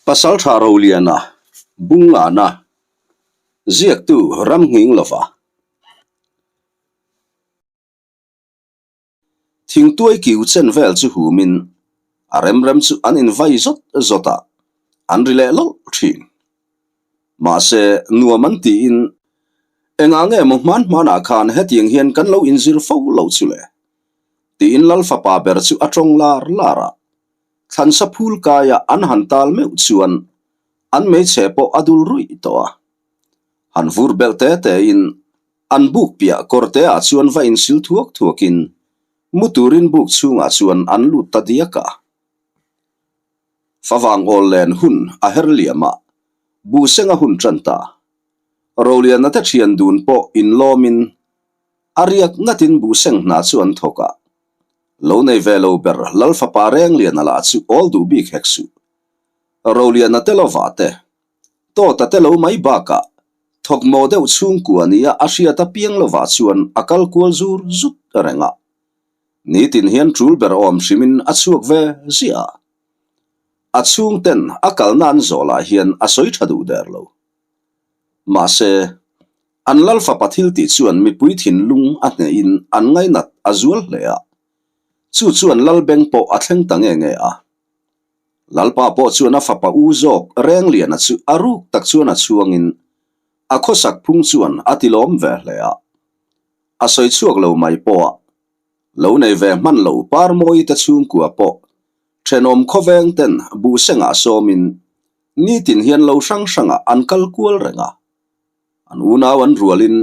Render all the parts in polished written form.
Pasaltha Roliana, Bungana, ziaktu Ramnghing lova. Thingtuai kiu chen vel chu humin a rem rem chu an invai zawt zawt a, an ri leh lawlh thin. Mahse, nuam an tiin, Engah nge maw hman hmanah khan hetiang hian kan lo inzir fo lo chu le? tiin Lal fapa ber chu a tawng lar lar a. Thlansa phul kaia an han tal meuh chuan an hmeichhe pawh a dul ruih tawh a. Han vur belh te tein an buk piah kawr te ah chuan va insil thuak thuakin mu turin buk chhungah chuan an lut ta diak a. Favang awl len hun a her liam a, buhsenga hun tan ta. Roliana te thian dun pawh inlawmin a riak ngatin buhseng hna chu an thawk a. Lo nei ve lo ber Lal fapa Rengliana lah chu awl duh bik hek suh. Roliana te lova te, Tawta te lo mai bakah thawkmaw deuh chhungkua nia a hriat apiang lovah chuan a kal kual zur zut reng a. Nitin hian tul ber awm hrimin a chhuak ve ziah a. A chhungten a kalna an zawh lah hian a sawi tha duh der lo. Mahse, an Lal fapa thil tih chuan mipui thinlung a hnehin an ngainat a zual hle a. Chu chuan Lal beng pawh a thleng ta nge nge a. Lalpa pawh chuan a fapa u zawk Rengliana chu a ruk tak chuan a chhuangin a khawsak phung chuan a tilawm ve hle a. A sawi chhuak lo mai pawh a lo nei ve hman lo Parmawi te chhungkua pawh thenawm khawveng ten buhsengah sawmin nitin hian lo hrang hrangah an kal kual reng a. An unau an rualin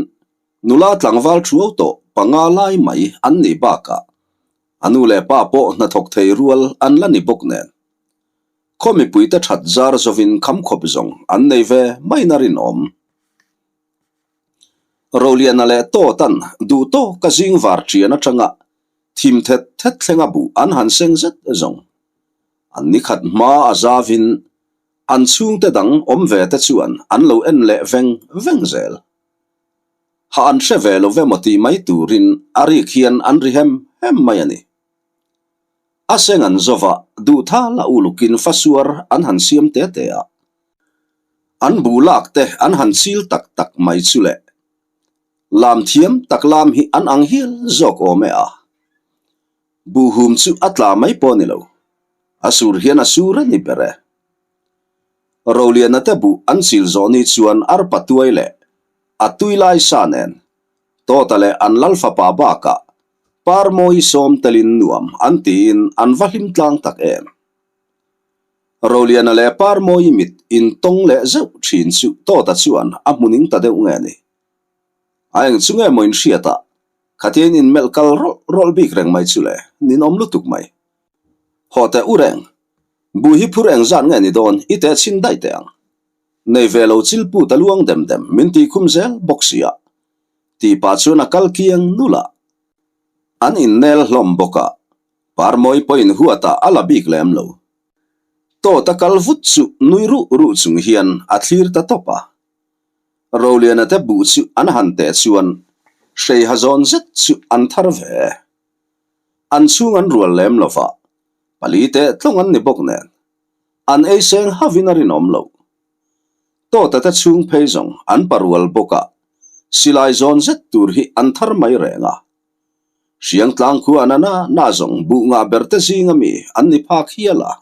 nula tlangval thuau tawh panga lai mai an nih bakah A nu leh pa pawh hnathawk thei rual an la ni bawk nen. Khaw mipuite that zar zovin kham khawp zawng an nei ve maina rinawm. Roliana leh Tawtan duh tawka zing var ṭian aṭanga thim thet thet thlenga buh an han seng zet zawng. An ni khat hma a zavin an chhungte dang awm ve te chuan an lo en leh veng veng zel. Ha an hre ve lo ve maw tih mai turin a rik hian an ri hem hem mai a ni. A seng an zova duhtha la ulukin fasuar an han siam te te a. An buh lak te an han chil tak tak mai chu le. Lam thiam tak lam hi an ang hial zawk awm e a. Buhhum chu a tla mai pawh a ni lo. A sur hian a sur a ni ber e. Roliana te buh an chil zawh ni chuan arpa tuai leh a tui lai sa nen Tawta leh an lal fapa bakah Parmawi sawm telin nuam an tiin an va hlim tlang tak em. Roliana leh Parmawi mit intawng leh zeuh thin chu Tawta chuan a hmuning ta deuh nge ni. A eng chu nge maw inhriat a, khatin inmelh kal rawlh rawlh bik reng mai chu le, ninawm lutuk mai. Haw teh u reng, Buh hi phur eng zat nge ni dawn i teh chhin daih teh ang. Nei ve lo chil put a luang dem dem min tih khum zel bawk si a. Tih pah chuan a kal kiang nul a. An innel hlawm bawk a, Parmawi pawhin huatah a la bik lem lo. Tawt a kal vut chu nui ruh ruh chung hian a thlir ta tawp a. Roliana te buh chu an han teh chuan hreiha zawn zet chu an thar ve. An chhung an rual lem lo va, pali teh tlawng an ni bawk nen, an ei seng havin a rinawm lo. Tawta te chhung phei zawng an pa rual bawk a, silai zawn zet tur hi an thar mai reng a. Hriangtlang khua na na na zawng buh ngah ber te zinga mi an ni phak hial a.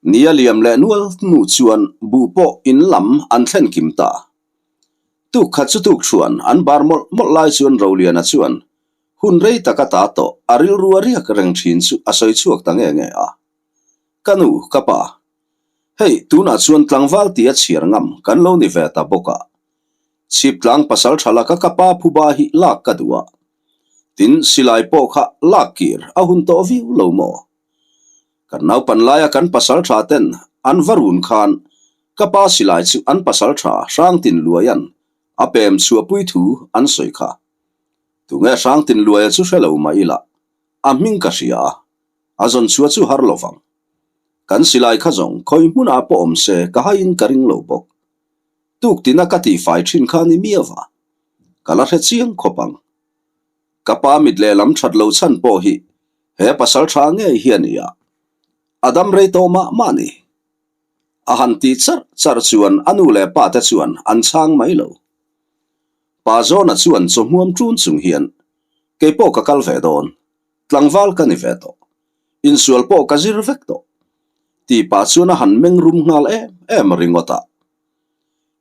Nia liam leh nual hnu chuan buh pawh in lam an thlen kim ta. Tuk khat chu tuk thuan an bar mawlh mawlh lai chuan Roliana chuan hun rei tak a ta tawh a rilru a riak reng thin chu a sawi chhuak ta nge nge a. Ka nu, ka pa. Hei, tunah chuan tlangval tia chhiar ngam kan lo ni ve ta bawk a. Chhip tlang pasal tha laka ka pa phuba hi lak ka duh a. Tin, silai pawh kha lak kir a hun tawh viau lo maw? Kan naupan laia kan pasal tha ten an va run khan ka pa silai chu an pasal tha Hrangtin Luaian a pem chhuahpui thu an sawi kha. Tunge Hrangtin Luaia chu hre lo mah ila a hming ka hria a, a zawn chhuah chu har lo vang. Kan silai kha zawng khawi hmunah pawh awm se ka haiin ka ring lo bawk. Tuktina ka tihfai thin kha ni miau va, ka la hre chiang khawp ang. Ka pa mit lehlam that lo chhan pawh hi he pasal tha ngei hi a ni a, a dam rei tawh mah mah ni. A han tih charh charh chuan a nu leh pa te chuan an chhang mai lo. Pa Zawna chuan chaw hmuam ṭun chung hian, Kei pawh ka kal ve dawn, tlangval ka ni ve tawh, insual pawh ka zir vek tawh, tih pah chuan a han meng rum nghal em em ringawt a.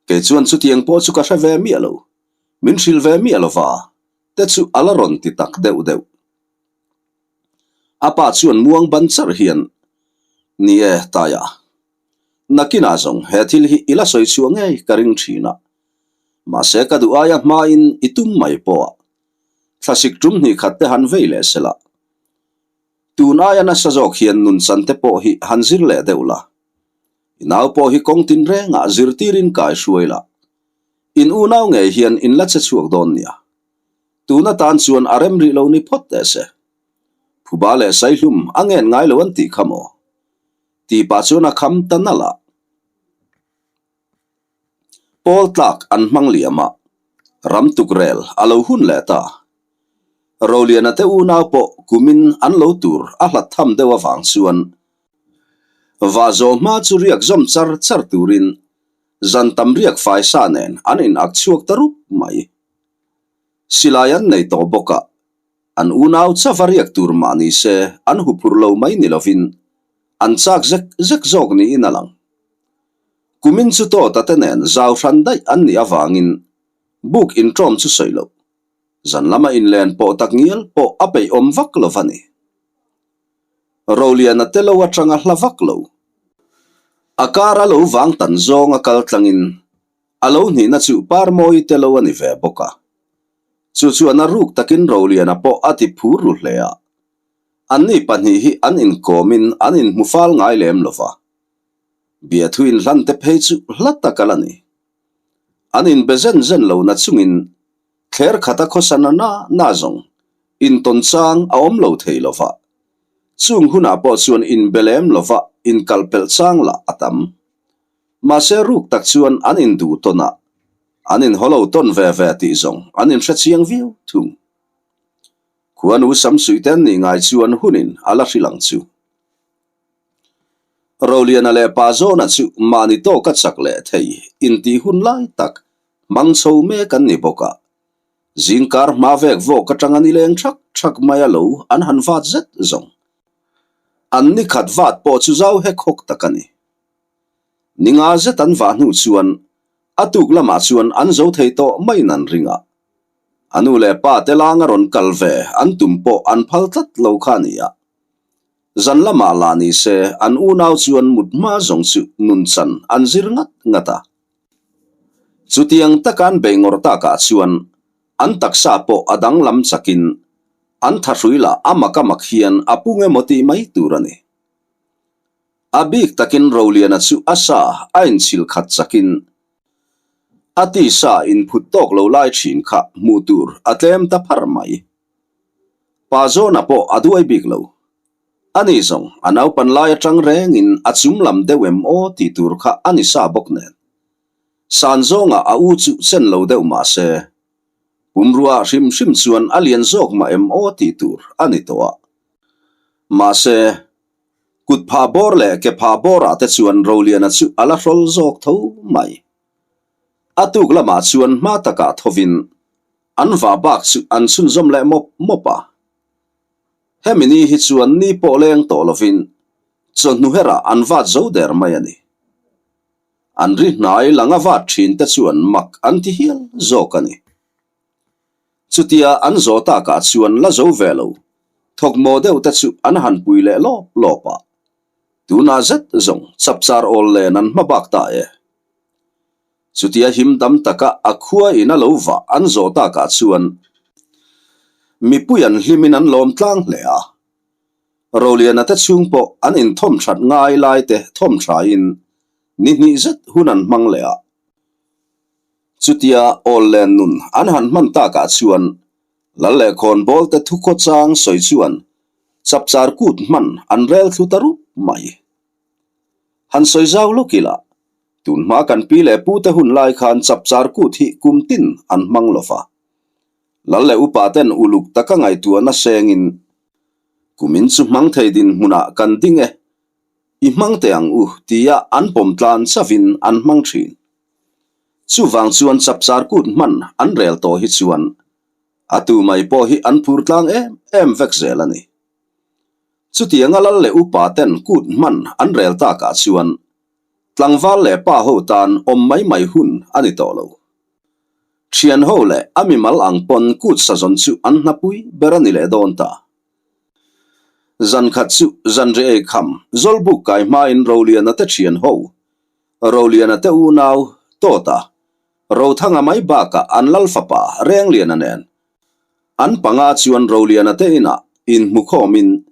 Kei chuan chutiang pawh chu ka hre ve miah lo, min hrilh ve miah lova te chu a la rawn ti tak deuh deuh. A pa chuan muang ban charh hian, Ni e, Taia. Nakinah zawng he thil hi i la sawi chhuah ngei ka ring thin a. Mahse ka duh aia hmain i tum mai pawh a. Thlasik tum hnih khat te han vei leh sela. Tun aia nasa zawk hian nunchan te pawh hi han zir leh deuh la. I nau pawh hi kawng tin rengah zirtirin kai hruai la. In unau ngei hian in la che chhuak dawn nia. Tun atan chuan a rem rih lo ni phawt teh se. Phuba leh Saihlum a ngen ngai lo an tih kha maw? Tih pah chuan a kham ta nalh a. Pawl tlak an hmang liam a, ram tukrel a lo hun leh ta. Roliana te unau pawh kumin an lo tur a hlat tham deuh avang chuan vah zawh hma chu riak zawm char char turin zan tam riak fai sa nen an in ak chhuak ta rup mai. Silai an nei tawh bawk a, an unau chava riak tur mah ni se an huphurh lo mai ni lovin an chak zek zek zawk niin a lang. Kumin chu Tawta te nen zau hran daih an nih avangin buk inṭawm chu sawi loh, zan lama inlen pawh tak ngial pawh a peihawm vak lo va ni. Roliana te lo atanga hla vak lo. A kara lo vang tan zawnga kal tlangin A lo hnihna chu Parmawi te lo a ni ve bawk a. Chu chuan a ruk takin Roliana pawh a ti phur ru hle a. Anni pahnih hi an inkawmin an inhmu fal ngai lem lo va. Biathu inhlan te phei chu hla tak a la ni. An inbe zen zen lo na chungin thler khata khawsa na na na zawng intawn chang a awm lo thei lo va. Chung hunah pawh chuan inbe lem lo va inkalpelh chang lah a tam. Mahse ruk tak chuan an induh tawn a, an inhaw lo tawn ve ve tih zawng an inhre chiang viau thung. Khuanu Samsuih te an nih ngai chuan hunin a la hrilh ang chu. Roliana leh Pa Zawna chu mahni tawka chak leh thei intih hun lai tak hmang chho mek an ni bawk a, zingkar hma vek vawk atanga nileng thak thak mai a lo an han vat zet zawng. An nikhat vat pawh chu zau hek hawk tak a ni. Ninga zet an vah hnu chuan a tuk lamah chuan an zo thei tawh maiin an ring a. A nu leh pa te langa rawn kal ve an tum pawh an phal tlat lo kha a ni a. Zan lamah lah ni se an unau chuan mut hma zawng chu nunchan an zir ngat ngat a. Chutiang taka an bei ngawrh takah chuan an taksa pawh a danglam chakin an thahrui lah a mak a mak hian a pung emaw tih mai tur a ni. A bik takin Roliana chu a sa a inchhil khat chakin a tisa inphut tawk lo lai thin kha hmuh tur a tlem ta phar mai. Pa Zawna pawh a duai bik lo. Ani zawng a naupan lai atang rengin a chum lam deuh em aw tih tur kha a ni sa bawk nen. San zawngah a u chu chen lo deuh mah se, pumrua hrim hrim chuan a lian zawk mah em aw tih tur a ni tawh a. Mahse. Kut phah bawr leh ke phah bawrah te chuan Roliana chu a la hrawl zawk tho mai. A tuk lamah chuan hma takah thovin an vah bak chu an chhunzawm leh mawp mawp a. Hemi ni hi chuan ni pawh leng tawh lovin chawhnu herah an vat zo der mai a ni. An ri hnai langa vat thin te chuan mak an ti hial zawk a ni. Chutia an zawh takah chuan la zo ve lo, thawkmaw deuh te chu an han pui leh lawp lawp a. Tunah zet zawng chapchar awl len an hma bak ta e. Chutia him dam taka a khua in a lo vah an zawh takah chuan mipui an hlimin an lawm tlang hle a. Roliana te chhung pawh an inthawm that ngai lai te thawm thain ni hnih zet hun an hmang leh a. Chutia awl len nun an han hman takah chuan Lal leh khawnbawl te thukhaw chang sawi chuan chapchar kut hman an rel thlu ta rup mai. Han sawi zau lawk ila, tun hma kan pi leh pu te hun lai khan chapchar kut hi kum tin an hmang lo va. Lal leh upa ten uluk taka ngaihtuahna sengin kumin chu hmang thei dinhmunah kan ding e. I hmang teh ang u tia an pawm tlan chauhin an hmang thin. Chuvang chuan chapchar kut hman an rel tawh hi chuan a tu mai pawh hi an phur tlang em em vek zel a ni. Chutianga lal leh upa ten kut hman an rel takah chuan tlangval leh pa ho tan awm mai mai hun a ni tawh lo. Thian ho leh a mimal ang pawn kut sazawn chu an hnapui ber a ni leh dawn ta. Zan khat chu zanri ei kham Zawlbuk kai hmain Roliana te thian ho, Roliana te unau, Tawta, Rothanga mai bakah an lal fapa Rengliana nen an panga chuan Roliana te inah inhmukhawmin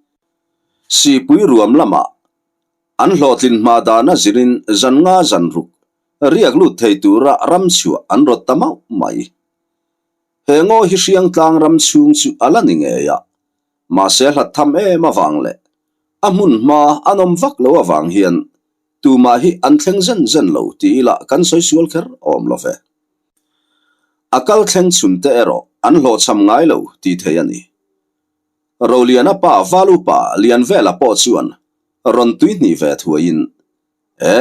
Sipui ruam lamah an hlawhtlin hma dana zirin zan nga zan ruk riak lut thei tura ram chhuah an rawt ta mauh mai. He ngaw hi Hriangtlang ram chhung chu a la ni ngei a, mahse hlat tham em avang leh a hmun hma an awm vak lo avang hian tumah hi an thleng zen zen lo ti ila kan sawi sual kher awm lo ve. A kal thleng chhun te erawh an hlawhchham ngai lo ti thei a ni. Roliana pa Valupa Lianvela pawh chuan rawn tuihnih ve thuaiin E!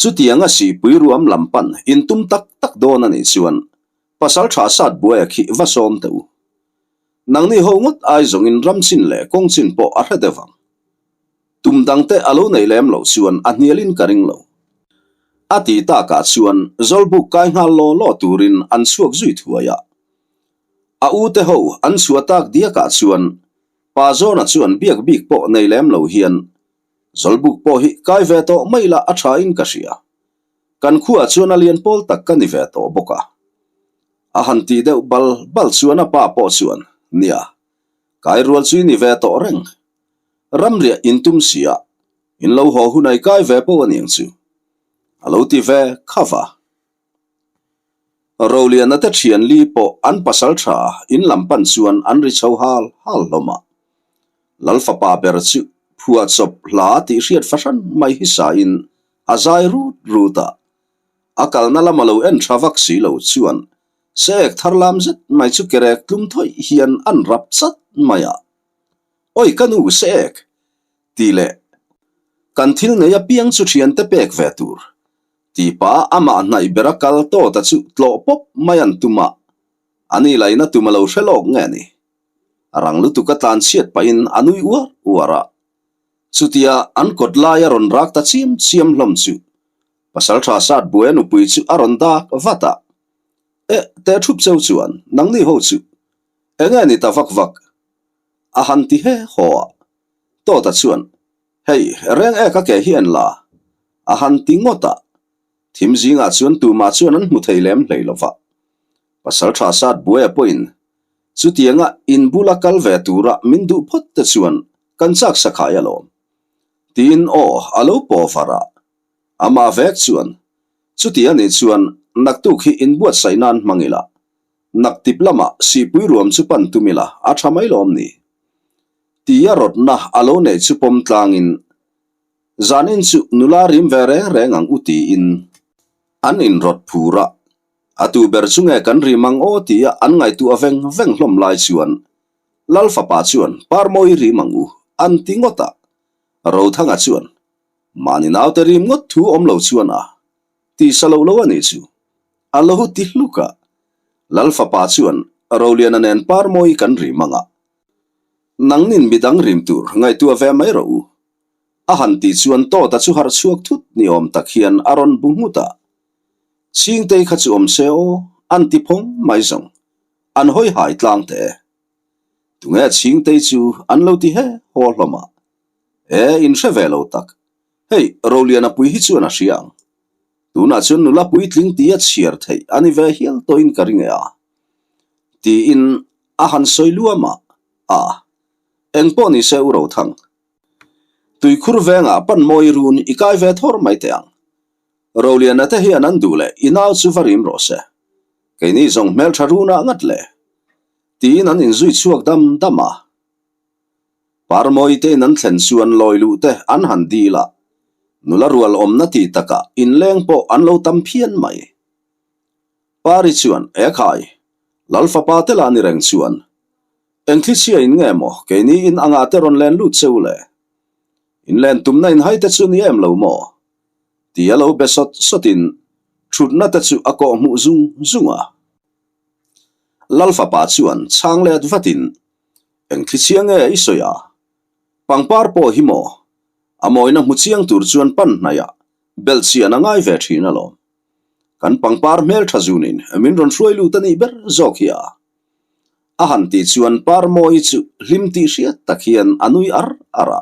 Chutianga sihpui ruam lam pan in tum tak tak dawn a nih chuan pasal tha sat buaia khi va sawm teh u. Nangni ho ngawt ai zawngin ram chin leh kawng chin pawh a hre deuh ang. Tum dangte a lo neih lem loh chuan a hnialin ka ring lo. A ti takah chuan Zawlbuk kai nghal law law turin an chhuak zui thuai a. A ute ho an chhuah tak diakah chuan Pa Zawna chuan biak bik pawh nei lem lo hian Zawlbuk pawh hi kai ve tawh mai la a tha in ka hria. Kan khuaah chuan a lian pawl tak ka ni ve tawh bawk a. A han tih deuh bal bal chuan a pa pawh chuan, Nia, kai rual chu i ni ve tawh reng. Ramriah in tum si a, in lo haw hunai kai ve pawh a niang chu. A lo ti ve kha va. Roliana te thian li pawh an pasal tha in lam pan chuan an ri chho hal hal hlawm a. Lal fapa ber chu phuahchawp hla tih hriat fahran mai hi sain a zai rut rut a. A kalna lama lo en tha vak si lo chuan sek thar lam zet mai chu kerek tlum thawih hian an rap chat mai a. Awi ka nu sek! Tih leh kan thil nei apiang chu thiante pek ve tur. Tipa amah hnaih bera kal tawta chu tlawh pawp mai an tum a, a ni laina tum a lo hre lawk nge ni? A rang lutuk a tlan chhiat pahin a nui uar uar a. Chutia an kawt lai a rawn rak ta chiam chiam hlawm chu Pasaltha sat buai a nupui chu a rawn dak vat a. Eh, teh thup cheu chuan nangni ho chu enge ni ta vak vak? A han ti he haw a. Tawta chuan Hei, reng e ka ke hi en la, a han ti ngawt a. Thim zingah chuan tumah chuan an hmu thei lem hlei lo va. Pasal tha sat buaia pawhin chutianga in bula kal ve tura min duh phawt te chuan kan chak sakhai alawm. Tiin aw a lo paw var a. Amah vek chuan, Chuti a nih chuan naktuk hi inbuatsaih nan hmang ila, naktip lamah sihpui ruam chu pan tum ila a tha mai lawm ni? Tia rawtna a lo neih chu pawm tlangin, Zanin chu nula rim ve reng reng ang u tiin an inrawt phur a, a tu ber chu nge kan rim ang aw tia an ngaihtuah veng veng hlawm lai chuan Lal fapa chuan Parmawi rim ang u an ti ngawt a, Rothanga chuan Mahni naute rim ngawt thu awm lo chuan a ti sa lo lo a nih chu a lo ti hluk a, Lal fapa chuan Roliana nen Parmawi kan rim ang a, Nangnin midang rim tur ngaihtuah ve mai rawh u. A han tih chuan Tawta chu harh chhuak thut ni awm tak hian a rawn bu nghut a. Chhingtei kha chu awm se aw, an ti phawng mai zawng. An hawi hai tlang teh e. Tunge Chhingtei chu an lo ti he haw hlawm a. E, in hre ve lo tak. Hei, Roliana pui hi chuan a hria ang. Tunah chuan nula puitling tia chhiar theih a ni ve hial tawhin ka ring e a. Tiin a han sawi luam a, a. Engpawh ni se u Rothang. Tuikhur vengah pan mawi run i kai ve thawr mai teh ang. Roliana te hian an duh leh i nau chu va rim rawh se. Keini zawng hmeltha runah ngat le. Tiin an inzui chhuak dam dam a. Parmawi tein an thlen chuan lawi luh te an han dil a, nula rual awmna ti takah inleng pawh an lo tam phian mai. Pari chuan, Ekhai, Lal fapa te lah ni reng chuan, eng thlichhia in nge maw keini in angah te rawn len lut che u le? Inlen tumna inhai te chu ni em lo maw? Ti a lo be sawt sawtin thutna te chu a kawh hmuh zung zung a. Lal fapa chuan chhang let vatin, Eng thli chiang nge i sawi a? Pangpar pawh hi maw? A mawina hmu chiang tur chuan pan hnaiah belh chian a ngai ve thin alawm. Kan pangpar hmeltha zunin min rawn hruai lut a nih ber zawk hi a. A han tih chuan Parmawi chu hlim tih hriat tak hian a nui ar ar a.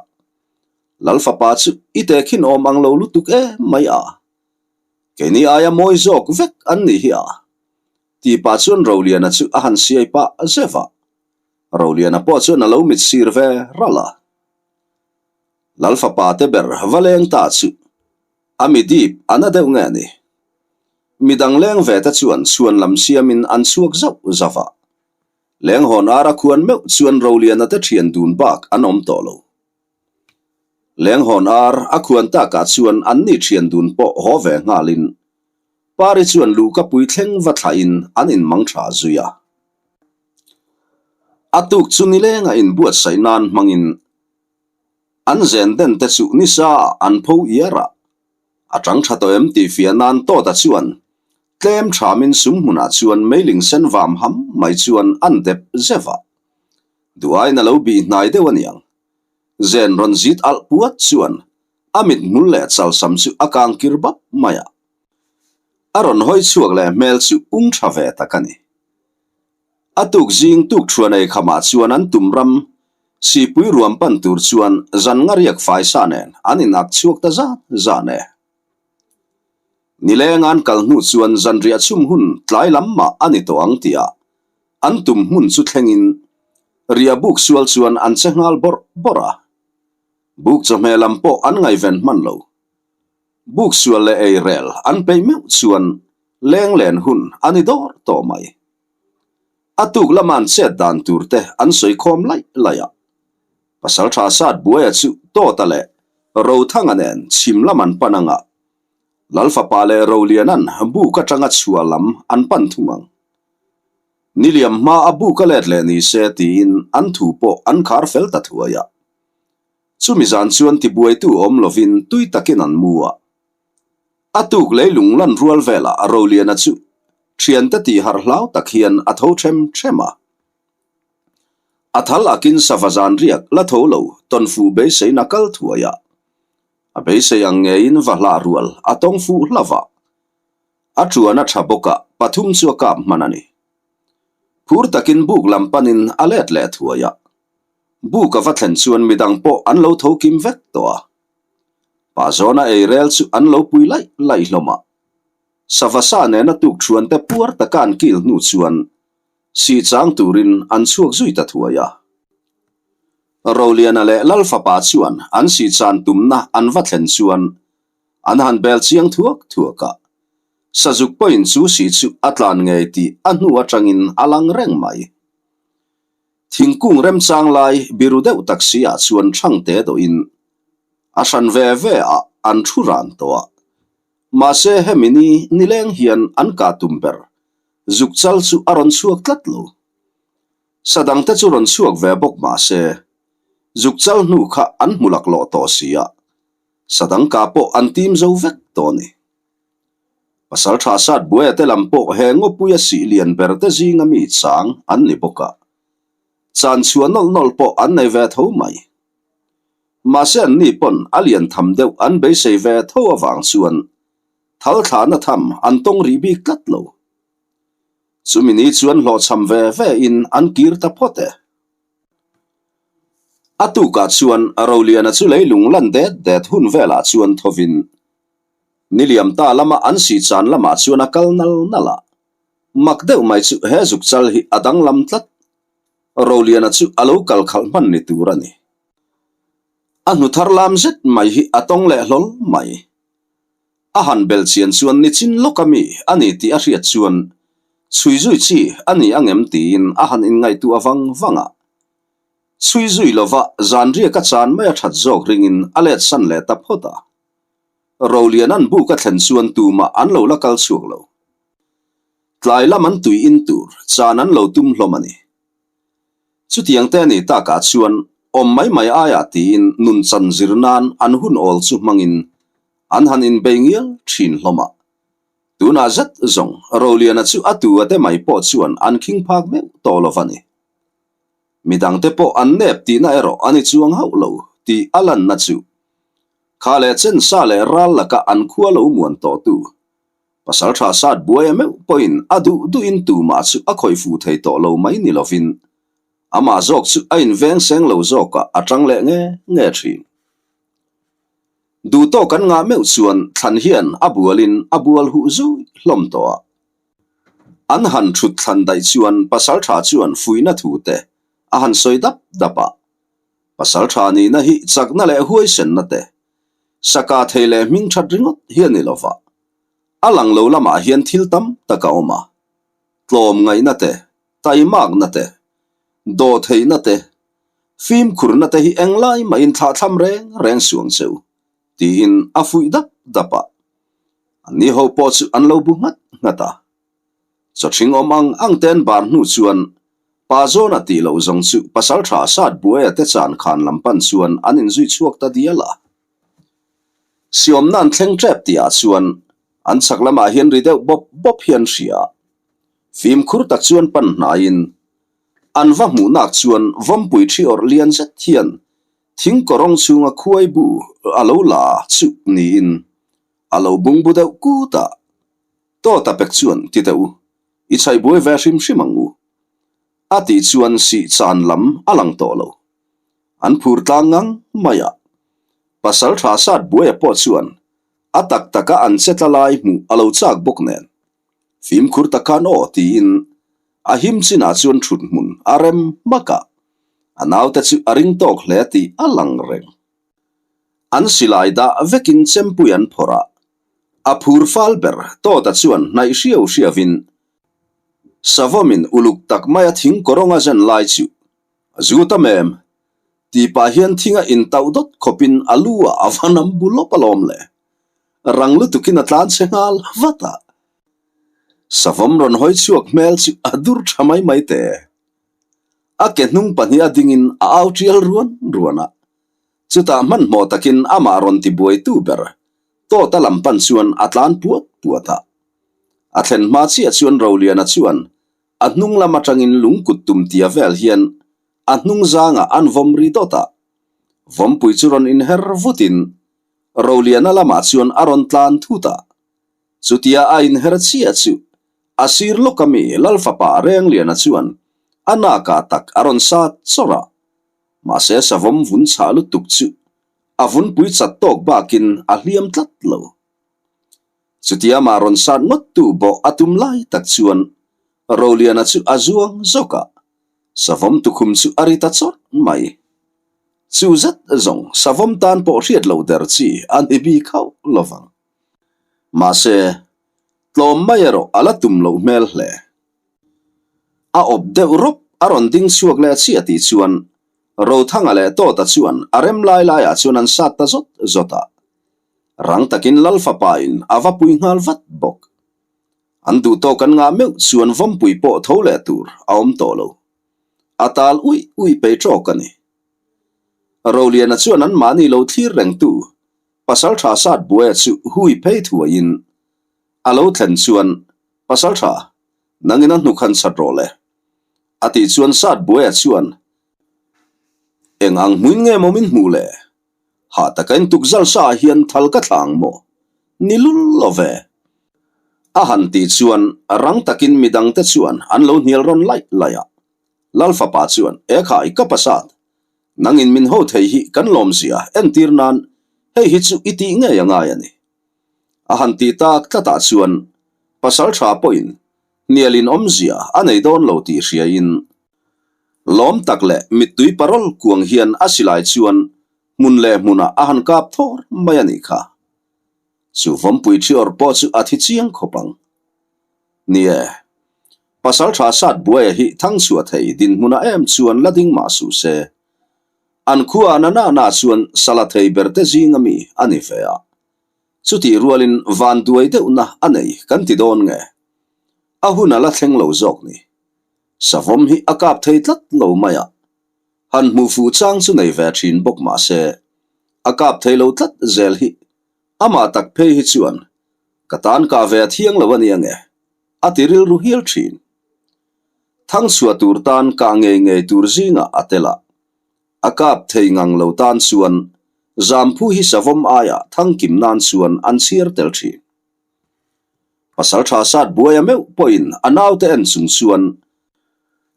Lal fapa chu i tehkhin awm ang lo lutuk em mai a. Keini aia mawi zawk vek an nih hi a. Tih pah chuan Roliana chu a han siai pah zeuh a. Roliana pawh chuan a lo mit sir ve ralh a. Lal fapa te ber va leng ta chu a mi dip a na deuh nge ni? Midang leng ve te chuan chhuan lam siamin an chhuak zauh zauh a. Leng hawn ara khuan meuh chuan Roliana te thian dun bak an awm tawh lo. Leng hawn ar a khuan takah chuan an ni thian dun pawh haw ve nghalin Pari chuan luhka pui thleng va thlahin an inmang tha zui a. A tuk chu nilenga inbuatsaih nan hmangin an zen den te chu nisa ah an pho iar a, a tang tha tawh em tih fiah nan Tawta chuan tlem thamin sum hmunah chuan meiling sen vam ham mai chuan an dep zeuh a. Duhaiin a lo bih hnai deuh aniang. Zen rawn zit alh puat chuan a mit hmul leh chalsam chu a kang kir bap mai a. A rawn hawi chhuak leh hmel chu ung tha ve tak a ni. A tuk zing tuk thuan ei khamah chuan an tum ram sipui ruam pan tur chuan zan nga riak fai sa nen an inak chhuak ta zan zan e. Nileng an kal hnu chuan zanriah chhum hun tlai lam mah a ni tawh ang tihah an tum hmun chu thlengin riah buk sual chuan an che nghal bawrh bawrh a. Buk chawhmeh lam pawh an ngaihven hman lo. Buk sual leh ei rel an peih meuh chuan leng len hun a ni dawr tawh mai. A tuk lama an chet dan tur te an sawi khawm laih laih a. Pasaltha Sat Buaia chu Tawta leh Rothanga nen chhim lam an pan ang a, Lalfapa leh Rolianan buk atanga chhuah lam an pan thung ang. Niliam hma a buk a let leh ni se tiin an thu pawh an khar fel ta thuai a. Chumi zan chuan tibuaitu awm lovin tui takin an mu a. A tuk leilung lan rual velah Roliana chu thiante tih harh hlau tak hian a tho them them a. A thal akin sava zan riak la tho lo tawnfuh beiseina kal thuai a. A beisei ang ngeiin va hlah rual a tawng fuh hlauh a. A tuan a tha bawk a, pathum chu a kap hman a ni. Phur takin buk lam panin a let leh thuai a. Buk a va thlen chuan midang pawh an lo tho kim vek tawh a. Pa zawna ei rel chu an lo pui laih laih hlawm a. Sava sa nena tuk thuan te puar taka an kil hnu chuan sih chang turin an chhuak zui ta thuai a. Roliana leh Lalfapa chuan an sih chan tumna an va thlen chuan an han bel chiang thuak thuak a. Sazuk pawhin chu sih chu a tlan ngei tih a hnu atangin a lang reng mai. Thingkung remchang lai biru deuh tak si ah chuan Thangte dawhin a hran ve ve ah an thu ran tawh a. Mahse hemi ni nileng hian an kah tum ber zuk chal chu a rawn chhuak tlat lo. Sa dangte chu rawn chhuak ve bawk mahse zuk chal hnu kha an hmu laklawh tawh si a, sa dang kah pawh an tim zo vek tawh a ni. Pasal tha sat buaia te lam pawh he ngawpuia sih lian ber te zinga mi chang an ni bawk a, chan chhuah nawlh nawlh pawh an nei ve tho mai. Mahse an ni pawn a lian tham deuh an beisei ve tho avang chuan thal thlahna tham an tawng rih bik tlat lo. Chumi ni chuan hlawhchham ve ve in an kir ta phawt e. A tukah chuan Roliana chu leilung lan det det hun velah chuan thovin Niliam ta lama an sih chan lamah chuan a kal nal nal a, mak deuh mai chu he zuk chal hi a danglam tlat. Roliana chu a lo kal khalh hman ni tur a ni. A hnu thar lam zet mai hi a tawng leh hlawl mai. A han bel chian chuan nichin lawk a mi a ni tih a hriat chuan chhui zui chi a ni angem tiin a han inngaihtuah vang vang a. Chhui zui lova zanriak a chan mai a that zawk ringin a let san leh ta phawt a. Rolian an buk a thlen chuan tumah an lo la kal chhuak lo. Tlai lam an tui in tur chan an lo tum hlawm a ni. Chutiang te a nih takah chuan awm mai mai aiah tiin nun chan zir nan an hun awl chu hmangin an han inbei ngial thin hlawm a. Tunah zet zawng Roliana chu a tu a te mai pawh chuan an khing phak meuh tawh lo va ni. Midangte pawh an nep tihna erawh a ni chuang hauh lo tih a lanna chu kha leh chen sa leh ral laka an khua lo muan tawhtu Pasaltha sat buaia meuh pawhin a duh duhin tumah chu a khawih fuh thei tawh lo mai ni lovin amah zawk chu a inveng seng lo zawkah a tang leh nge nge thin. Duh tawk an ngah meuh chuan thlan hian a bualin a bual huh zui hlawm tawh a. An han thut thlan daih chuan Pasaltha chuan fuihna thu te a han sawi dap dap a. Pasaltha nihna hi chakna leh huaisenna te, saka thei leh hming that ringawt hi a ni lo va. A lang lo lamah hian thil tam tak a awm a. Tlawm ngaihna te, taimakna te, dawhtheihna te, fimkhurna te hi englai mahin thlahthlam reng reng suang che u, tiin a fuih dap dap a. Anni ho pawh chu an lo bu nghat nghat a. Chawthring awm ang ang te an bar hnu chuan Pa Zawna tih loh zawng chu Pasaltha Sat Buaia te chan khan lam pan chuan an inzui chhuak ta dial a. Siawmna an thleng tep tihah chuan an chhak lamah hian ri deuh bawp bawp hi an hria a. Fimkhur tak chuan pan hnaiin an va hmuh nak chuan vawmpui thi awrh lian zet hian thing kawrawng chhunga khuai bu a lo la chu niin a lo bungbu deuh kut a. Tawta pek chuan ti teh u, i chhaih buai ve hrim hrim ang u. A tih chuan sih chan lam a lang tawh lo. An phur tlang ngang mai a. Pasal tha sat buaia pawh chuan a tak taka an che tla lai hmuh a lo chak bawk nen. Fimkhur tak khan aw tiin a him chinah chuan thut hmun a rem hmak a, a naute chu a ring tawk hle tih a lang reng. An silai dah vekin chempui an phawrh a, a phur fal ber Tawta chuan hnaih hriau hriauin Savawmin uluk tak maia thing kawrawng a zen lai chu a zu ta mem tih pah hian thinga intauh dawt khawpin a lu ah a va nam bu lawp alawm le. Rang lutukin a tlan che nghal vat a. Savawm rawn hawi chhuak hmel chu a dur tha mai mai te. A ke hnung pahniha dingin a au tial ruan ruan a. Chutah hmanhmawh takin amah rawn ti buaitu ber Tawta lam pan chuan a tlan puat puat a. A thlen hma chiah chuan Roliana chuan a hnung lam atangin lungkut tum tia vel hian a hnung zangah an vawm ri dawt a. Vawmpui chu rawn inher vutin Roliana lamah chuan a rawn tlan thut a. Chutia a inher chiah chu a sir lawk ami Lalfapa Rengliana chuan a nakah tak a rawn sat chawrh a. Mahse savawm vun chhah lutuk chu a vunpui chat tawk bakin a hliam tlat lo. Chutia mah rawn sat ngawt tu bawh a tum lai tak chuan Roliana chu a zuang zawk a, savawm tukhum chu a ri ta chawrh mai. Chu zet zawng savawm tan pawh hriat loh der chi a ni bik hauh lo vang. Mahse, tlawm mai erawh a la tum loh hmel hle. A awp deuh rawp a rawn ding chhuak leh chiah tih chuan Rothanga leh Tawta chuan a rem lai laiah chuan an sat ta zawt zawt a. Rang takin Lal fapain a va pui nghal vat bawk. An duh tawk an ngah meuh chuan vawmpui pawh tho leh tur a awm tawh lo. A tal uih uih pei tawk a ni. Roliana chuan anmahni lo thlir rengtu Pasaltha sat buaia chu hui phei thuaiin a lo thlen chuan Pasaltha, nangin a hnuk han chat rawh le. A tih chuan sat buaia chuan Eng ang hmuin nge maw min hmuh le? Hah taka in tukzal sa ah hian thal ka thla ang maw? Ni lul lo ve. A han tih chuan rang takin midangte chuan an lo hnial rawn laih laih a. Lal fapa chuan, E khai, ka pasat, nangin min ho thei hi kan lawmzia entir nan hei hi chu i tih ngei a ngai a ni. A han tih tak tlatah chuan pasal tha pawhin hnialin awmzia a nei dawn lo tih hriain lawm tak leh mittui parawl kuang hian a silai chuan hmun leh hmunah a han kap thawr mai a nih kha. Chu vawmpui thi awrh pawh chu a thi chiang khawp ang. Ni e, pasal tha sat buaia hi thangchhuah thei dinhmunah em chuan la ding mah suh se. An khua na na na chuan sala thei ber te zing ami a ni ve a. Chutih rualin van duai deuhna a nei kan ti dawn nge? A hun a la thleng lo zawk ni. Savawm hi a kap thei tlat lo mai a. Han hmuh fuh chang chu nei ve thin bawk mah se, a kap thei lo tlat zel hi amah tak phei hi chuan ka tan kah ve a thiang lo a ni ange, a ti rilru hial thin. Thangchhuah tur tan kah ngei ngei tur zingah a tel a, a kap thei ngang lo tan chuan Zamphu hi savawm aiah thangkim nan chuan an chhiar tel thin. Pasal tha sat buaia meuh pawhin a naute en chung chuan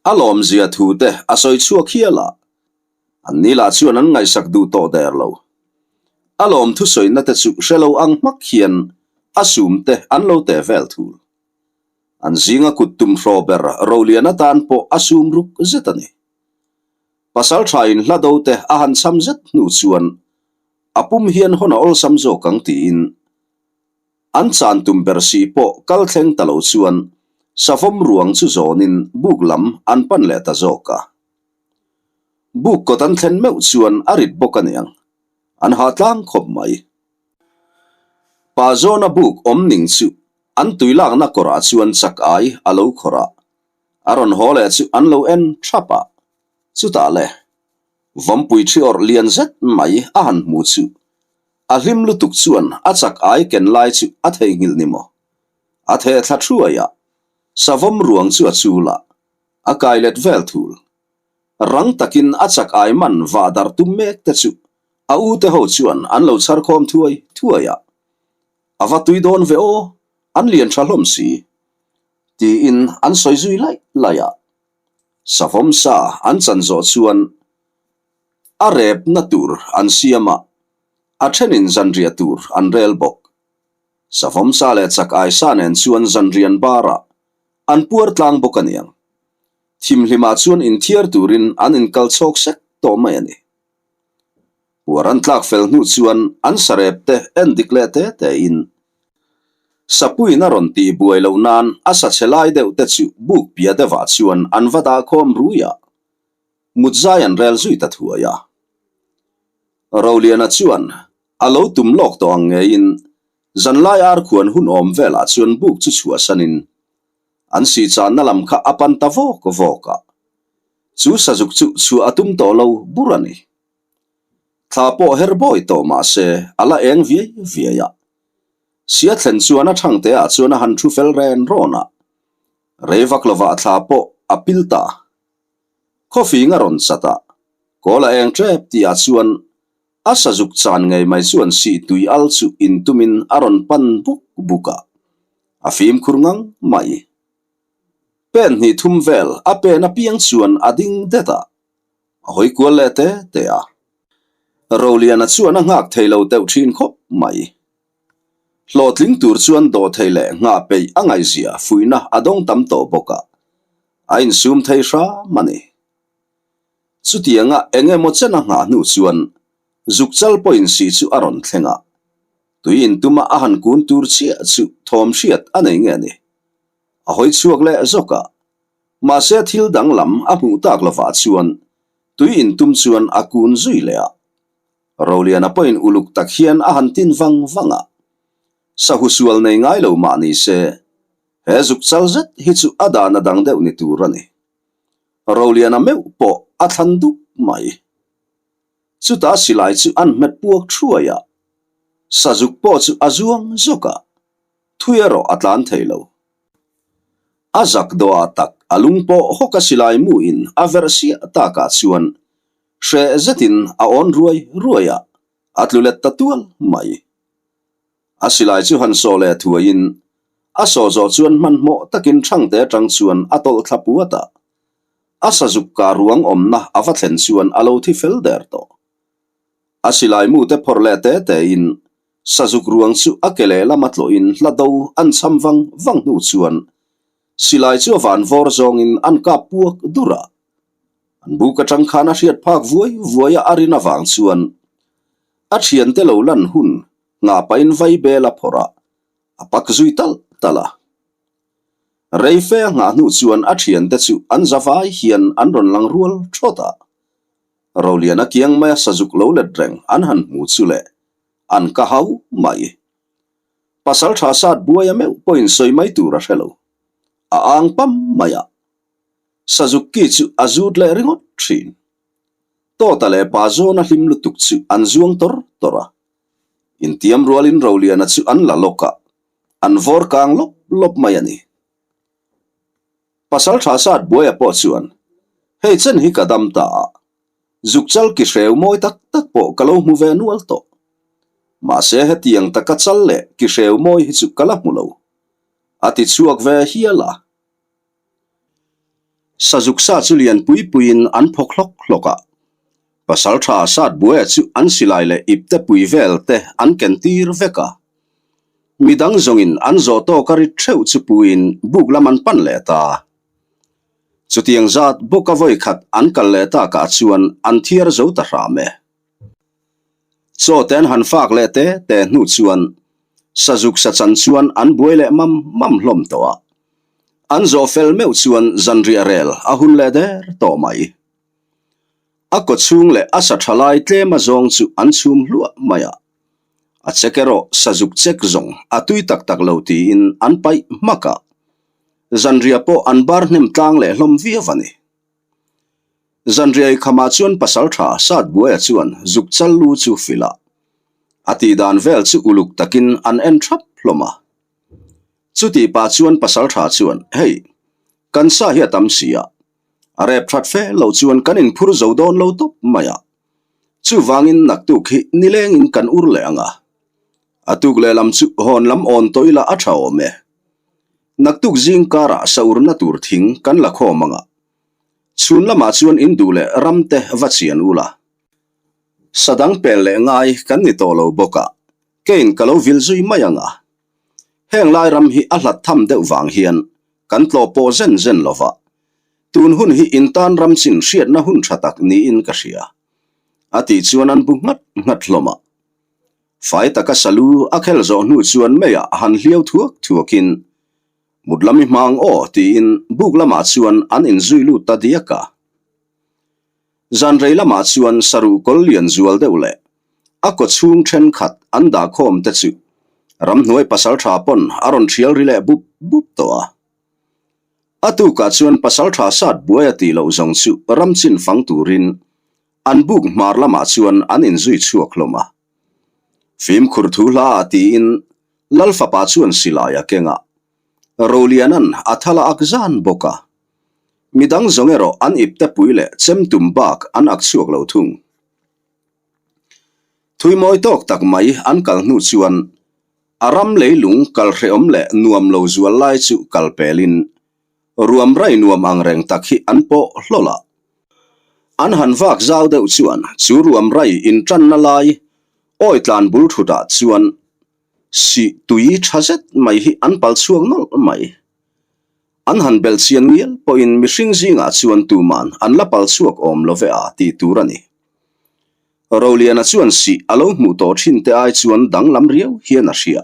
a lawmzia thu te a sawi chhuak hial a, an ni lah chuan an ngaihsak duh tawh der lo. A lawm thusawina te chu hre lo ang hmak hian a sum te an lo teh vel thul. An zinga kut tum hraw ber Rolian atan pawh a sum ruk zet a ni. Pasal tha in hla do te a han cham zet hnu chuan a pum hian hawn a awlsam zawk ang tiin An chan tum ber si pawh kal thleng ta lo chuan savawm ruang chu zawnin buk lam an pan leh ta zawk a. Buk kawt an thlen meuh chuan a rit bawk a niang, an ha tlang khawp mai. Pa zawna buk awm ning chu an tui lakna kawrah chuan chak ai a lo khawrh a, a rawn haw leh chu an lo en thap a, chutah le Vawmpui thi awrh lian zet mai a han hmu chu a hlim lutuk chuan a chak ai ken lai chu a theihnghilh ni maw? A theh thla thuai a, savawm ruang chu a chul a, a kai let vel thul. Rang takin a chak ai man vah darh tum mek te chu a u te ho chuan an lo chhar khawm thuai thuai a. A va tui dawn ve aw, an lian tha hlawm si. Tiin an sawi zui laih laih a. Savawm sa an chan zawh chuan a repna tur an siam a, a thenin zanriah tur an rel bawk. Savawm sa leh chak ai sa nen chuan zanrian barah an puar tlang bawk a niang. Thimhlimah chuan inthiar turin an inkal chhawk sek tawh mai a ni. Puar an tlak fel hnu chuan an sarep te en dik leh te te in Sapuiin a rawn tih buai loh nan a sa chhe lai deuh te chu buk pia deuhah chuan an va dah khawm rui a, mut zai an rel zui ta thuai a. Roliana chuan a lo tum lawk tawh ang ngeiin zanlai ar khuan hun awm velah chuan buk chu chhuahsanin an sihchanna lam kha a pan ta vawk vawk a. Chu sazuk chu chhuah a tum tawh lo bur a ni. Thla pawh her bawi tawh mah se a la eng viai viai a. Sia thlen chuan a thangte ah chuan a han thu fel ren rawn a. Rei vak lovah thla pawh a pil ta. Khawfing a rawn chat a, kawl a eng tep tih ah chuan a sazuk chan ngei mai chuan sih tui al chu intumin a rawn pan buk buk a, a fimkhur ngang mai. Pen hnih thum vel a pen apiang chuan a ding det a, a hawi kual leh te te a. Roliana chuan a nghak thei lo deuh thin khawp mai. Hlawhtling tur chuan dawh thei leh nghah peih a ngaihzia fuihna a dawng tam tawh bawk a, a insum thei hram a ni. Chutianga eng emaw chen a nghah hnu chuan zukchal pawhin sih chu a rawn thleng a, tui intuma a han kun tur chiah chu thawm hriat a nei nge ni. A hawi chhuak leh zawk a, mahse thil danglam a hmuh tak lovah chuan tui intum chuan a kun zui leh a. Roliana pawhin uluk tak hian a han tin vang vang a, sahu sual nei ngai lo mah ni se, he zuk chal zet hi chu a dan a dang deuh ni tur a ni. Roliana meuh pawh a thlan dup mai. Chutah silai chu an hmet puak thuai a, sazuk pawh chu a zuang zawk a, thui erawh a tlan thei lo. A zak dawhah tak a lung pawh hawk a silai muin a verh siah takah chuan hreh zetin a awn ruai ruai a, a tlu let ta tual mai. A silai chu han sawh leh thuaiin a sawh zawh chuan hmanhmawh takin Thangte atang chuan a tawlh thla puat a, a sazuk kah ruang awmna a va thlen chuan a lo thi fel der tawh. A silai mute phawrh leh te tein Sazuk ruang chu a ke lehlam a tlawhin hla do an cham vang vang hnu chuan silai chu a van vawr zawngin an kap puak dur a. An buk atang khan a hriat phak vuai vuai a a rin avang chuan a thiante lo lan hun nghah pahin vai bel a phawrh a, a pak zui talh talh a. Rei fe a nghah hnu chuan a thiante chu an za vai hian an rawn lang rual thawt a. Roliana kiang maia sazuk lo let reng an han hmu chu le an ka hau mai. Pasal tha sat buaia meuh pawhin sawi mai tur a hre lo. A ang pam mai a. Sazuk ki chu a zut leh ringawt thin. Tawta leh pa zawna hlim lutuk chu an zuang tawr tawr a. Intiam rualin Roliana chu an la lawk a, an vawr kang lawp lawp mai a ni. Pasal tha sat buaia pawh chuan, Hei chen hi ka dam ta a, zuk chal ki hreu mawi tak tak pawh ka lo hmu ve nual tawh. Mahse hetiang taka chal leh ki hreu mawi hi chu ka la hmu lo. A ti chhuak ve hial a. Sazuk sa chu lian pui puiin an phawk hlawk hlawk a, pasal tha sat buaia chu an silai leh ipte pui vel te an ken tir vek a. Midang zawngin an zawh tawk a rit theuh chu puiin buk lam an pan leh ta. Chutiang zat bawka vawi khat an kal leh takah chuan an thiar zo ta hram e. Chaw te an han fak leh te te hnu chuan sazuk sa chan chuan an buai leh mam mam hlawm tawh a. An zawh fel meuh chuan zanriah rel a hun leh der tawh mai. A kaw chhung leh a sa tha lai tlem a zawng chu an chhum hluah mai a. A chek erawh sazuk chek zawng a tui tak tak lo tiin an paih hmak a. Zanriah pawh an bar hnem tlang leh hlawm viau a ni. Zanriai khamah chuan pasaltha Satbuaia chuan zuk chal lu chu hrilh a, a tihdan vel chu uluk takin an en thap hlawm a. Chutih pah chuan pasaltha chuan, Hei, kan sa hi a tam si a, a rep that fe lo chuan kan inphur zo dawn lo tawp mai a, chuvangin naktuk hi nilengin kan ur leh ang a, a tuk lehlam chu hawn lam awn tawh ila a tha awm e. Naktuk zing karah sa urna tur thing kan la khawm ang a, Chhun lamah chuan in duh leh ram te va chian ula. Sa dang pel leh ngai kan ni tawh lo bawk a, kein ka lo vil zui mai ang a. Heng lai ram hi a hlat tham deuh vang hian kan tlawh pawh zen zen lo va, tun hun hi in tan ram chin hriatna hun tha tak niin ka hria. A tih chuan an bu nghat nghat hlawm a. Fai taka salu a khel zawh hnu chuan meiah han hliau thuak thuakin Mut lam i hmang aw tiin buk lamah chuan an inzui lut ta diak a. Zan rei lamah chuan saruh kawl lian zual deuh leh a kaw chhung thenkhat an dah khawm te chu ramhnuai pasaltha pawn a rawn thial ri leh bup bup tawh a. A tukah chuan pasaltha sat buai a tih loh zawng chu ram chin fang turin an buk hmar lamah chuan an inzui chhuak hlawm a. Fimkhur thu hla ah tiin Lal fapa chuan silai a keng a, Rolianan a thal a ak zan bawk a. Midang zawng erawh an ipte pui leh chem tum bak an ak chhuak lo thung. Thui mawi tawk tak mai an kal hnu chuan a ram leilung kal hrehawm leh nuam lo zual lai chu kal pelin Ruam rai nuam ang reng tak hi an pawh hlawl a. An han vak zau deuh chuan chu ruam rai intanna lai awi tlan bul thutah chuan sih tui tha zet mai hi an pal chhuak nawlh mai. An han belh chian ngial pawhin mihring zingah chuan tuman an la pal chhuak awm lo ve a tih tur a ni. Roliana chuan sih a lo hmuh tawh thin te ai chuan danglam riau hian a hria.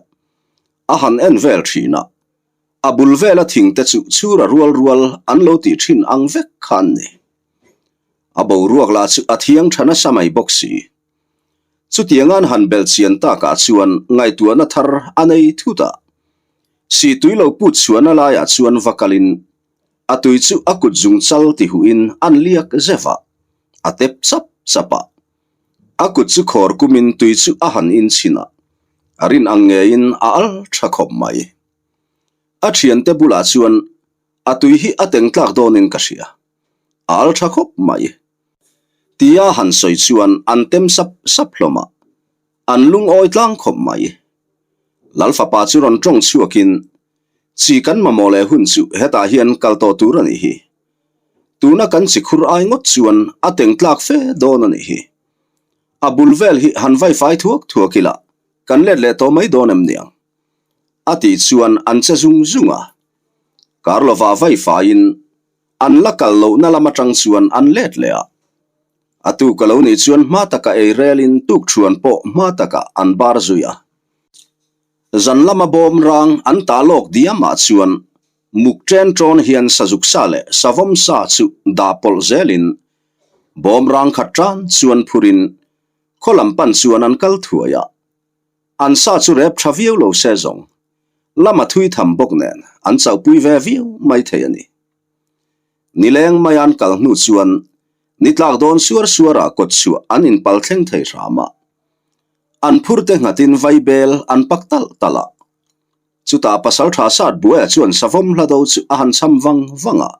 A han en vel thin a. A bul vela thing te chu chhura rual rual an lo tih thin ang vek kha an ni. A boruak lah chu a thiang tha nasa mai bawk si. Chutiang an han belh chian takah chuan ngaihtuahna thar a nei thut a. Sihtui lo put chhuahna laiah chuan va kalin a tui chu a kut zung chal ti huhin an liak zeuh a, a tep chap chap a. A kut chu khawr kumin tui chu a han inchhin a, a rin ang ngeiin a al tha khawp mai. A thiante bulah chuan a tui hi a teng tlak dawnin ka hria. A al tha khawp mai. Tia han sawi chuan an tem sap sap hlawm a, an lungawi tlang khawp mai. Lal fapa chu rawn tawng chhuakin, Chi kan mamawh leh hun chu hetah hian kal tawh tur a nih hi. Tuna kan chi khur ai ngawt chuan a teng tlak fe dawn a nih hi. A bul vel hi han vaifai thuak thuak ila kan let leh tawh mai dawn em niang? A tih chuan an che zung zung a. Kar lovah vai faiin an la kal lohna lam atang chuan an let leh a. A tuk a lo nih chuan hma taka ei relin tukṭhuan pawh hma takah an bar zui a. Zan lama bawm rang an tah lawk diamah chuan muk ṭen ṭawn hian sazuk sa leh savawm sa chu dah pawlh zelin bawm rang khat ṭan chuan phurin khaw lam pan chuan an kal thuai a. An sa chu rep tha viau lo se zawng. Lama thui tham bawk nen an chauhpui ve viau mai thei a ni. Nileng mai an kal hnu chuan Ni tlak dawn suar suarah kawtchhuah an inpal thleng thei hram a. An phurte nghatin vaibel an pak talh talh a. Chutah pasaltha sat buaia chuan savawm hla do chu a han cham vang vang a.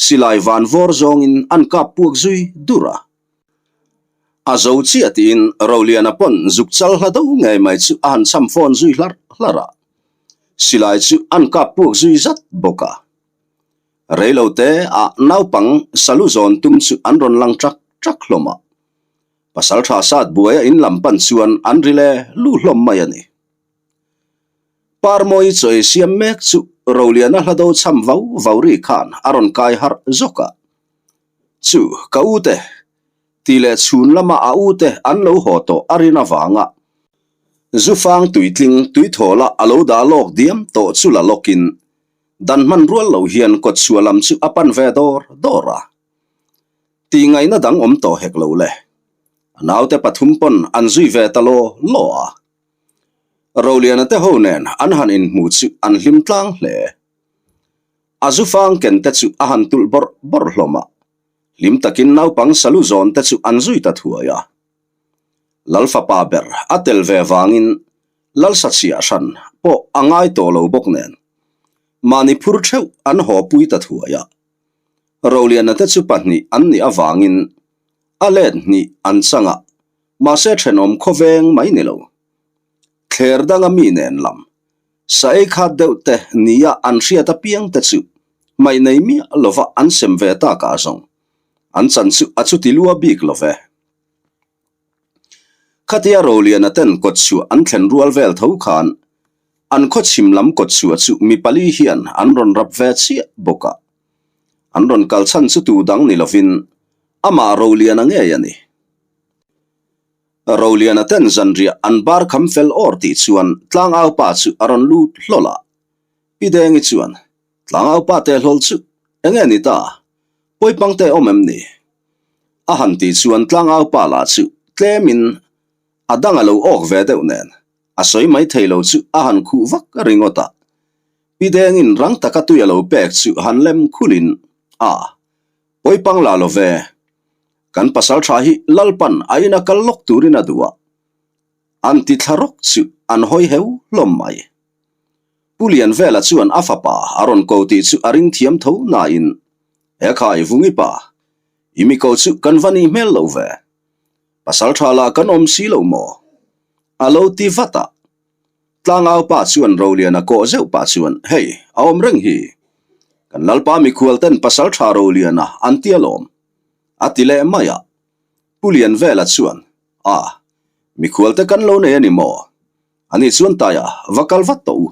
Silai van vawr zawngin an kap puak zui dur a. A zo chiah tiin Roliana pawn zuk chal hla do ngei mai chu a han cham fawn zui hlarh hlarh a. Silai chu an kap puak zui zat bawk a. Reilote ah naupang salu zawn tum chu an rawn lang ṭak ṭak hlawm a. Pasalṭha sat buaia in lam pan chuan an ri le lu hlawm mai a ni. Parmawi chaw ei siam mek chu Roliana hlado cham vau vau ri khan a rawn kai harh zawk a. Chu ka u te tih leh chhun lama a u te an lo haw tawh a rin avanga zufang tuitling tuithawla a lo dah lawk diam tawh chu la lawkin dan hman rual lo hian kawtchhuah lam chu a pan ve dawr dawr a. Tih ngaihna dang awm tawh hek lo le. A naute pathum pawn an zui ve ta law law a. Roliana te ho nen an han inhmu chu an hlim tlang hle. A zufang ken te chu a han tulh bawrh bawrh hlawm a, hlim takin naupang salu zawn te chu an zui ta thuai a. Lal fapa ber a tel ve vangin Lal Sachhiah hran pawh a ngai tawh lo bawk nen mahni phur theuh an haw pui ta thuai a. Roliana te chu pahnih an nih avangin a let hnih an chang a, mahse thenawm khawveng mai ni lo. Thler danga mi nen lam, sa ei khat deuh te nia an hriat apiang te chu hmaih nei miah lova an sem ve takah zawng an chan chu a chuti lua bik lo ve. Khatia Roliana ten kawtchhuah an thlen rual vel tho khan an khawchhim lam kawtchhuah chu mi pali hian an rawn rap ve chiah bawk a. An rawn kal chhan chu tu dang ni lovin amah Roliana ngei a ni. Roliana ten zanriah an bar kham fel awr tih chuan Tlangau pa chu a rawn lut hlawl a. Pi Dengi chuan, Tlangau pa teh hlawl chu eng nge ni ta? Pawipang te awm em ni? A han tih chuan Tlangau pa lah chu tlemin a dang a lo awk ve deuh nen a sawi mai thei lo chu a han khuh vak ringawt a. Pi Dengin rang taka tui a lo pek chu han lem khulin, A, pawipang la lo ve. Kan pasal tha hi Lalpan a ina kal lawk turin a duh a. An ti thla rawk chu an hawi heu hlawm mai. Pu Lianvela chuan a fapa a rawn ko tih chu a ring thiam tho nain, He khai Vungi pa, i mi ko chu kan va nih hmel lo ve. Pasal tha lah kan awm si lo maw? A lo ti vat a. Tlangau pa chuan Roliana kawh zeuh pah chuan, Hei, a awm reng hi. Kan Lalpa mikhual ten pasal tha Roliana an ti alawm. A ti leh mai a. Pu Lianvela chuan, A, mikhual te kan lo nei a ni maw? Ani chuan Taia, va kal vat tawh u.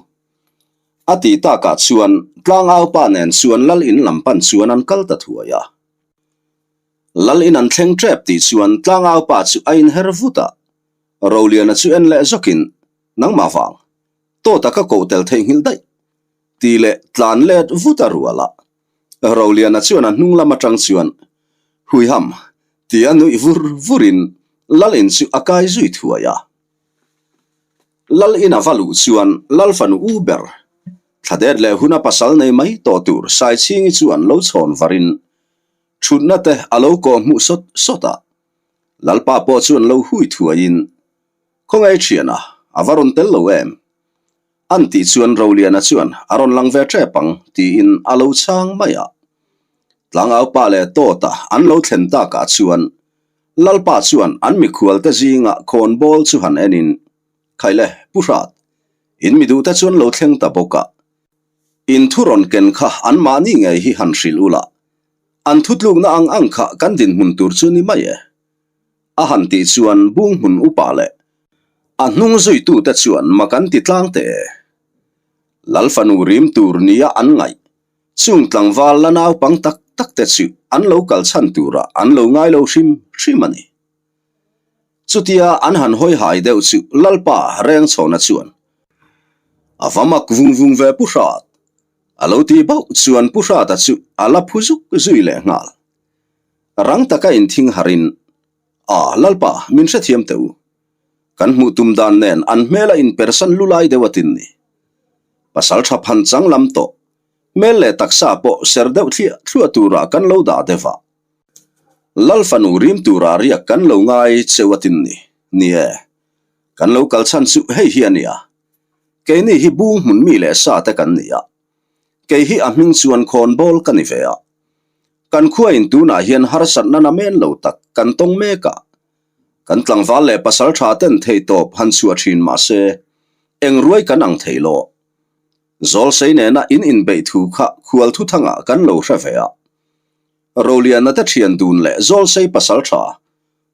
A ti takah chuan Tlangau pa nen chuan Lal in lam pan chuan an kal ta thuai a. Lal in an thleng tep tih chuan Tlangau pa chu a inher vut a. Roliana chu en leh zawkin, Nangmah vang, tawta ka koh tel theihnghilh daih, ti leh tlan let vut a rual a. Roliana chuan a hnung lam atang chuan, Huiham, tia nuih vur vurin Lal in chu a kai zui thuai a. Lal in a va luh chuan Lal fanu u ber, thladet leh huna pasal nei mai tawh tur Saichhingi chuan lo chhawn varin thutna te a lo kawh hmuh sawt sawt a. Lalpa pawh chuan lo hui thuaiin, Khawngaih thiana, a va rawn tel lo em? An tih chuan Roliana chuan a rawn lang ve tep ang tiin a lo chhang mai a. Tlangaupa leh Tawta an lo thlen takah chuan Lalpa chuan an mikhualte zingah khawnbawl chu han enin, Khaile, Pu Hrat, in mi duhte chuan lo thleng ta bawk a. In thu rawn ken kha anmahni ngei hi han hrilh ula, an thutlukna ang ang kha kan dinhmun tur chu ni mai e. A han tih chuan bung hmun upa leh a hnung zuitute chuan mak an ti tlang teh e. Lal fanu rim tur nia an ngaih Chung tlangval la naupang tak tak te chu an lo kal chhan turah an lo ngai lo hrim hrim a ni. Chutia an han hawi hai deuh chu Lalpa Rengchhawna chuan a va mak vung vung ve Pu Hrat a lo tih bauh chuan Pu Hrata chu a la phu zuk zui leh nghal. Rang taka inthing harin, A, Lalpa, min hrethiam teh u. Kan hmuh tum dan nen an hmel a inpersan lu lai deuh a tin ni. Pasal tha phan chang lam tawh, hmel leh taksa pawh ser deuh thliah thluah turah kan lo dah deuh a. Lal fanu rim tura riak kan lo ngai cheu atin ni. Ni e, kan lo kal chhan chu hei hi a nia. Keini hi bung hmun mi leh sa te kan ni a. Kei hi a hming chuan khawnbawl ka ni ve a. Kan khuain tunah hian harsatna namen lo tak kan tawng mek a. Kan tlangval leh pasal tha ten theihtawp han chhuah thin mah se, eng ruai kan ang thei lo. Zawlsei nena in inbeih thu kha khual thuthangah kan lo hre ve a. Roliana te thian dun leh Zawlsei pasal tha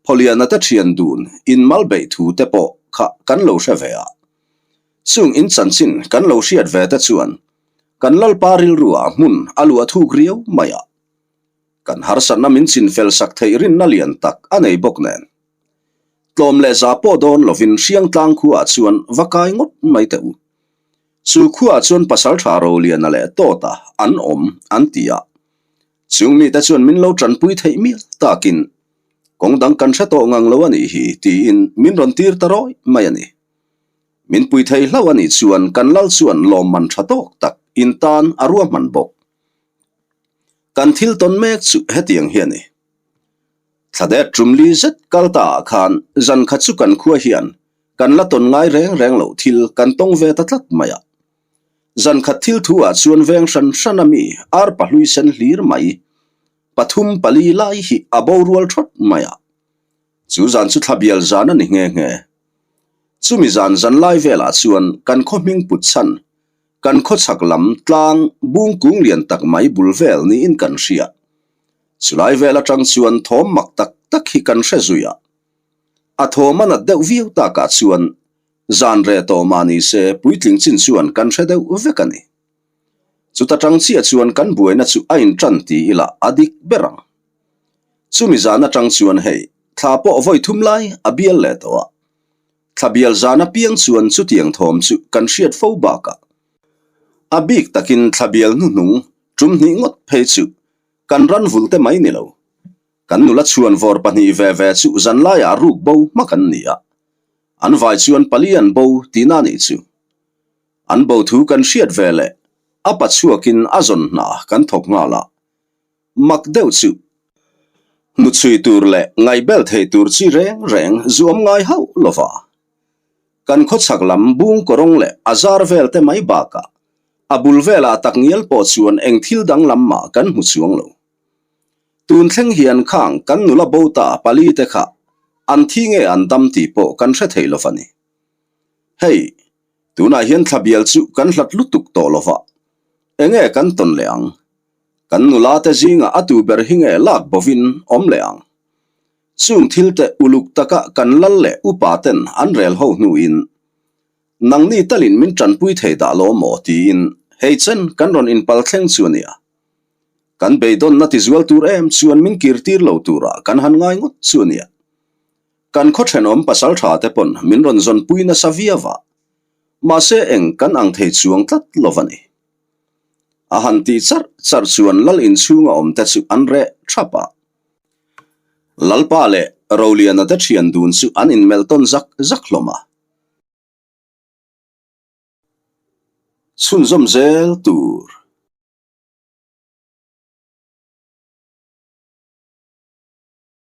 Phawliana te thian dun in mal beih thu te pawh kha kan lo hre ve a. Chung in chanchin kan lo hriat ve te chuan kan Lalpa rilruah hmun a luah thuk riau mai a. Kan harsatna min chinfel sak theih rinna lian tak a nei bawk nen. Tlawm leh za pawh dawn lovin Hriangtlang khuaah chuan va kai ngawt mai teh u. Chu khuaah chuan Pasaltha Roliana leh Tawta an awm an ti a. Chung mite chuan min lo tanpui theih mial takin kawng dang kan hre tawh ngang lo a nih hi tiin min rawn tir ta rawih mai a ni. Min pui thei hlauh a nih chuan kan lal chuan lawmman tha tawk tak in tan a ruahman bawk. Kan thil tawn mek chu hetiang hi a ni. Thladet tumli zet kal ta ah khan zan khat chu kan khua hian kan la tawn ngai reng reng loh thil kan tawng ve ta tlat mai a. Zan khat thil thu ah chuan veng hran hran a mi ar pahlui sen hlir mai pathum pali lai hi a bo rual thawt mai a. Chu zan chu thlabial zan a ni nghe nghe. Chumi zan zan lai velah chuan kan khaw hming put chhan kan khaw chhak lam tlang bung kung lian tak mai bul vel niin kan hria. Chulai vel atang chuan thawm mak tak tak hi kan hre zui a. A thawm a nat deuh viau takah chuan zan reh tawh mah ni se puitling chin chuan kan hre deuh vek a ni. Chuta tang chiah chuan kan buaina chu a intan ti ila a dik ber ang. Chumi zan atang chuan hei thla pawh vawi thum lai a bial leh tawh a. Thla bial zan apiang chuan chutiang thawm chu kan hriat fo bakah a bik takin thla bial hnuhnung tum hnih ngawt phei chu Kan ran vul te mai ni lo. Kan nula chhuan vawr pahnih ve ve chu zan laiah ruk bo hmak an ni a. An vai chuan pali an bo tihna nih chu. An bo thu kan hriat ve leh a pa chhuakin a zawn hna kan thawk nghal a. Mak deuh chu. Hnuchhui tur leh ngaihbel thei tur chi reng reng zuam ngai hauh lova. Kan khawchhak lam bung kawrawng leh a zar vel te mai bakah A bul velah tak ngial pawh chuan eng thil danglam mah kan hmu chuang lo. Tun thleng hian khang kan nula bo ta pali te kha an thi nge an dam tih pawh kan hre thei lo va ni. Hei, tunah hian thlabial chu kan hlat lutuk tawh lo va, enge kan tawn leh ang? Kan nula te zingah a tu ber hi nge lak bovin awm leh ang? Chung thil te uluk taka kan lal leh upa ten an rel ho hnuin Nangni talin min tanpui thei dah lo maw tiin hei chen kan rawn inpal thleng chu a nia. Kan beidawnna tizual tur em chuan min kirtir lo turah kan han ngai ngawt chu a nia. Kan khaw thenawm pasal tha te pawn min rawn zawnpui nasa viau a, mahse eng kan ang thei chuang tlat lo va ni. A han tih charh charh chuan lal inchhunga awm te chu an reh thap a. Lalpa leh Roliana te thian dun chu an inmelh tawn zak zak hlawm a. Chhunzawm zel tur.